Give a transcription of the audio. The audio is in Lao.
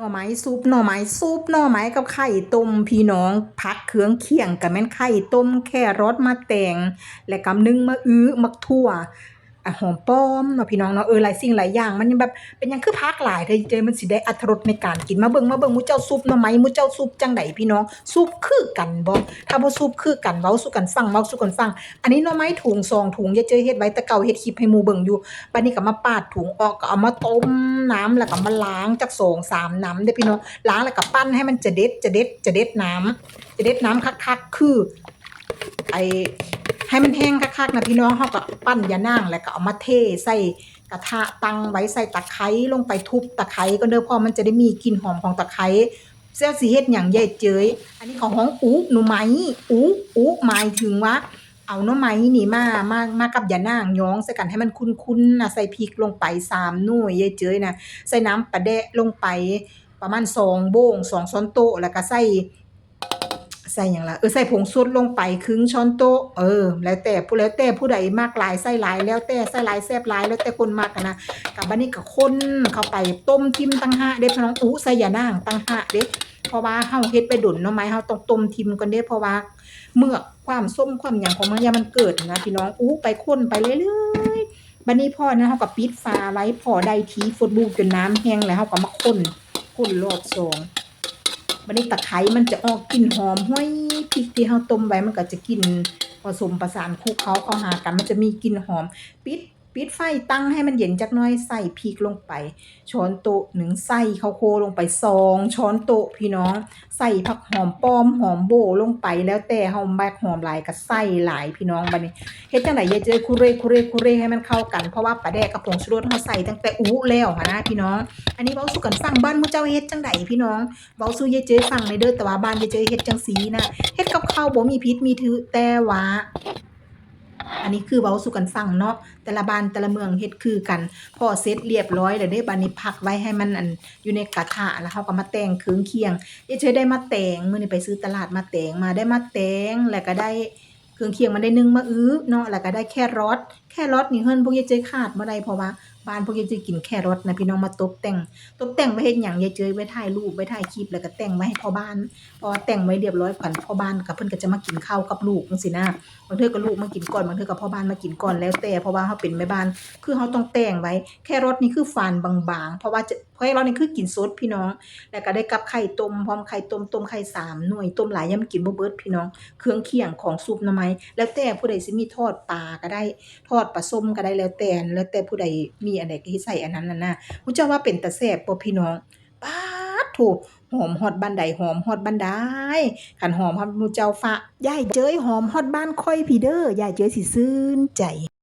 ໜໍ່ໄມ້ຊຸບໜໍ່ໄມ້ ຊຸບໜໍ່ໄມ້ກັບໄຂ່ຕົ້ມພີ່ນ້ອງ. ຜັກເຄື່ອງຄຽງກະແມ່ນໄຂ່ຕົ້ມ, ແຄຣອດ, ໝາກແຕງ ແລະກະໜຶ້ງໝາກອຶ, ໝາກຖົ່ວ, ອາ ຫອມປ້ອມເນາະພີ່ນ້ອງເນາະ. ເອີ ຫຼາຍສິ່ງຫຼາຍຢ່າງ ມັນຍັງແບບ ເປັນຫຍັງຄືຜັກຫຼາຍແທ້ເຈ້? ມັນຊິໄດ້ອາດຕະລົດໃນການກິນ. ມາເບິ່ງ ມາເບິ່ງໝູ່ເຈົ້າຊຸບໜໍ່ໄມ້ ໝູ່ເຈົ້າຊຸບຈັ່ງໃດພີ່ນ້ອງ? ຊຸບຄືກັນບໍ່? ຖ້າບໍ່ຊຸບຄືກັນ ເວົ້າສູ່ກັນຟັງ ເວົ້າສູ່ກັນຟັງ. ອັນນີ້ໜໍ່ໄມ້ຖົງສອງຖົງ ຍາຍເຈີຍເຮັດໄວ້ແຕ່ເກົ່າ ເຮັດຄລິບໃຫ້ໝູ່ເບິ່ງຢູ່. ບາດນີ້ກໍມາປາດຖົງອອກ ກໍເອົາມາຕົ້ມນ້ຳ ແລ້ວກໍມາລ້າງຈັກສອງສາມນ້ຳເດ້ພີ່ນ້ອງ. ລ້າງແລ້ວກໍປັ່ນໃຫ້ມັນຈະເດັດ ຈະເດັດ ຈະເດັດນ້ຳ ຈະເດັດນ້ຳຄັກໆ ຄື ໄອ້ ໃຫ້ມັນແຫ້ງຄັກໆນະພີ່ນ້ອງ. ເຮົາກໍປັ່ນຢານາງ ແລ້ວກໍເອົາມາເທໃສ່ກະທະຕັ້ງໄວ້ ໃສ່ຕະໄຄລົງໄປ ທຸບຕະໄຄກ່ອນເດີ ເພາະມັນຈະໄດ້ມີກິ່ນຫອມຂອງຕະໄຄ. ເຈົ້າຊິເຮັດຫຍັງຍາຍເຈີຍ? ອັນນີ້ເຂົາຮ້ອງອຸໜໍ່ໄມ້ ອຸ ອຸໝາຍເຖິງວ່າ ເອົາໜໍ່ໄມ້ນີ້ມາ ມາ ມາກັບຢານາງ ຢອງໃສ່ກັນໃຫ້ມັນຂຸ້ນໆນະ ໃສ່ພິກລົງໄປສາມໜ່ວຍ ຍາຍເຈີຍນະ ໃສ່ນ້ຳປາແດະລົງໄປປະມານສອງໂບງ ສອງຊ້ອນໂຕະ ແລ້ວກໍໃສ່ ໃສ່ຫຍັງລະ ເອີ ໃສ່ຜົງຊູດລົງໄປຄຶ່ງຊ້ອນໂຕະ. ເອີ ແລ້ວແຕ່ຜູ້ ແລ້ວແຕ່ຜູ້ໃດມັກຫຼາຍໃສ່ຫຼາຍ ແລ້ວແຕ່ໃສ່ຫຼາຍແຊບຫຼາຍ ແລ້ວແຕ່ຄົນມັກຫັ້ນນະ. ກະບາດນີ້ກະຄົນເຂົ້າໄປ ຕົ້ມຖິ້ມຕ່າງຫາກເດ້ພີ່ນ້ອງ ອຸໃສ່ຢານາງຕ່າງຫາກເດ້ ເພາະວ່າເຮົາເຮັດໄປດົນ ໜໍ່ໄມ້ເຮົາຕ້ອງຕົ້ມຖິ້ມກ່ອນເດ້ ເພາະວ່າເໝືອກ ຄວາມສົ້ມຄວາມຫຍັງຂອງມັນ ຢ່າມັນເກີດນະພີ່ນ້ອງ. ອຸໄປ ຄົນໄປເລື້ອຍໆ. ບາດນີ້ພໍນັ້ນເຮົາກໍປິດຝາໄວ້ ພໍໄດ້ທີ ຟົດລູກຈົນນ້ຳແຫ້ງ ແລ້ວເຮົາກໍມາຄົນ ຄົນລອບສອງ. ບາດນີ້ຕະໄຄມັນຈະອອກກິ່ນຫອມ ຫ້ວຍ ພິກທີ່ເຮົາຕົ້ມໄວ້ ມັນກໍຈະກິ່ນປະສົມປະສານ ຄຸເຂົ້າເຂົ້າຫາກັນ ມັນຈະມີກິ່ນຫອມ. ປິດ ປິດໄຟ ຕັ້ງໃຫ້ມັນເຢັນຈັກໜ້ອຍ ໃສ່ພິກລົງໄປ ຊ້ອນໂຕະໜຶ່ງ ໃສ່ເຂົ້າໂຄລົງໄປສອງຊ້ອນໂຕະພີ່ນ້ອງ. ໃສ່ຜັກຫອມປ້ອມ ຫອມໂບລົງໄປ ແລ້ວແຕ່ເຮົາມັກຫອມຫຼາຍກໍໃສ່ຫຼາຍພີ່ນ້ອງ. ບາດນີ້ເຮັດຈັ່ງໃດຍາຍເຈີຍ? ຄຸເຣ ຄຸເຣ ຄຸເຣ ໃຫ້ມັນເຂົ້າກັນ ເພາະວ່າປາແດກກັບຜົງຊູລົດເຮົາໃສ່ຕັ້ງແຕ່ອຸແລ້ວຫັ້ນນະພີ່ນ້ອງ. ອັນນີ້ເວົ້າສູ່ກັນຟັງ ບ້ານໝູ່ເຈົ້າເຮັດຈັ່ງໃດພີ່ນ້ອງ? ເວົ້າສູ່ຍາຍເຈີຍຟັງແດ່ເດີ ແຕ່ວ່າບ້ານຍາຍເຈີຍເຮັດຈັ່ງຊີ້ນະ ເຮັດກັບເຂົ້າບໍ່ມີຜິດມີຖືກ ແຕ່ວ່າ ອັນນີ້ຄືເວົ້າສູ່ກັນຟັງເນາະ ແຕ່ລະບ້ານແຕ່ລະເມືອງເຮັດຄືກັນ. ພໍເສັດລຽບຮ້ອຍແລ້ວເດ້ ບາດນີ້ພັກໄວ້ໃຫ້ມັນ ອັນ ຢູ່ໃນກະທະ ແລ້ວເຮົາກໍມາແຕ່ງເຄື່ອງຄຽງ. ຍາຍເຈີຍໄດ້ມາແຕງ ມື້ນີ້ໄປຊື້ຕະຫຼາດມາແຕງມາ ໄດ້ມາແຕງ ແລ້ວກໍໄດ້ເຄື່ອງຄຽງ ມັນໄດ້ໜຶ້ງໝາກອຶເນາະ ແລ້ວກໍໄດ້ແຄຣອດ. ແຄຣອດນີ້ເຮືອນພວກຍາຍເຈີຍຂາດບໍ່ໄດ້ ເພາະວ່າບ້ານພວກຍາຍເຈີຍກິນແຄຣອດນະພີ່ນ້ອງ. ມາຕົບແຕ່ງ ຕົບແຕ່ງໄວ້ເຮັດຫຍັງ? ຍາຍເຈີຍໄວ້ຖ່າຍຮູບ ໄວ້ຖ່າຍຄລິບ ແລ້ວກໍແຕ່ງໄວ້ໃຫ້ພໍ່ບ້ານ ເພາະວ່າແຕ່ງໄວ້ລຽບຮ້ອຍ ຄັນພໍ່ບ້ານກໍ ເພິ່ນກໍຈະມາກິນເຂົ້າກັບລູກຈັ່ງຊີ້ນະ. ບາງເທື່ອກໍລູກມາກິນກ່ອນ ບາງເທື່ອກໍພໍ່ບ້ານມາກິນກ່ອນ ແລ້ວແຕ່ ເພາະວ່າເຮົາເປັນແມ່ບ້ານ ຄືເຮົາຕ້ອງແຕ່ງໄວ້. ແຄຣອດນີ້ຄືຝານບາງໆ ເພາະວ່າຈະ ແຄຣອດນີ້ຄືກິນສົດພີ່ນ້ອງ. ແລ້ວກໍໄດ້ກັບໄຂ່ຕົ້ມພ້ອມ ໄຂ່ຕົ້ມ ຕົ້ມໄຂ່ສາມໜ່ວຍ ຕົ້ມຫຼາຍຢ້ານມັນກິນບໍ່ເບິດພີ່ນ້ອງ. ເຄື່ອງຄຽງຂອງຊຸບໜໍ່ໄມ້ ແລ້ວແຕ່ຜູ້ໃດຊິມີ ທອດປາກໍໄດ້ ທອດປາສົ້ມກໍໄດ້ ແລ້ວແຕ່ ແລ້ວແຕ່ຜູ້ໃດມີອັນໃດກໍເຮັດໃສ່ອັນນັ້ນຫັ້ນນະ. ຮູ້ເຈົ້າວ່າເປັນຕາແຊບບໍ່ພີ່ນ້ອງ? ປາດໂທ້ ຫອມຮອດບ້ານໃດ ຫອມຮອດບ້ານໃດ. ຄັນຫອມຮອດໝູ່ເຈົ້າຟ້າ ຍາຍເຈີຍ ຫອມຮອດບ້ານຂ້ອຍພີ້ເດີ ຍາຍເຈີຍຊິຊື່ນໃຈ.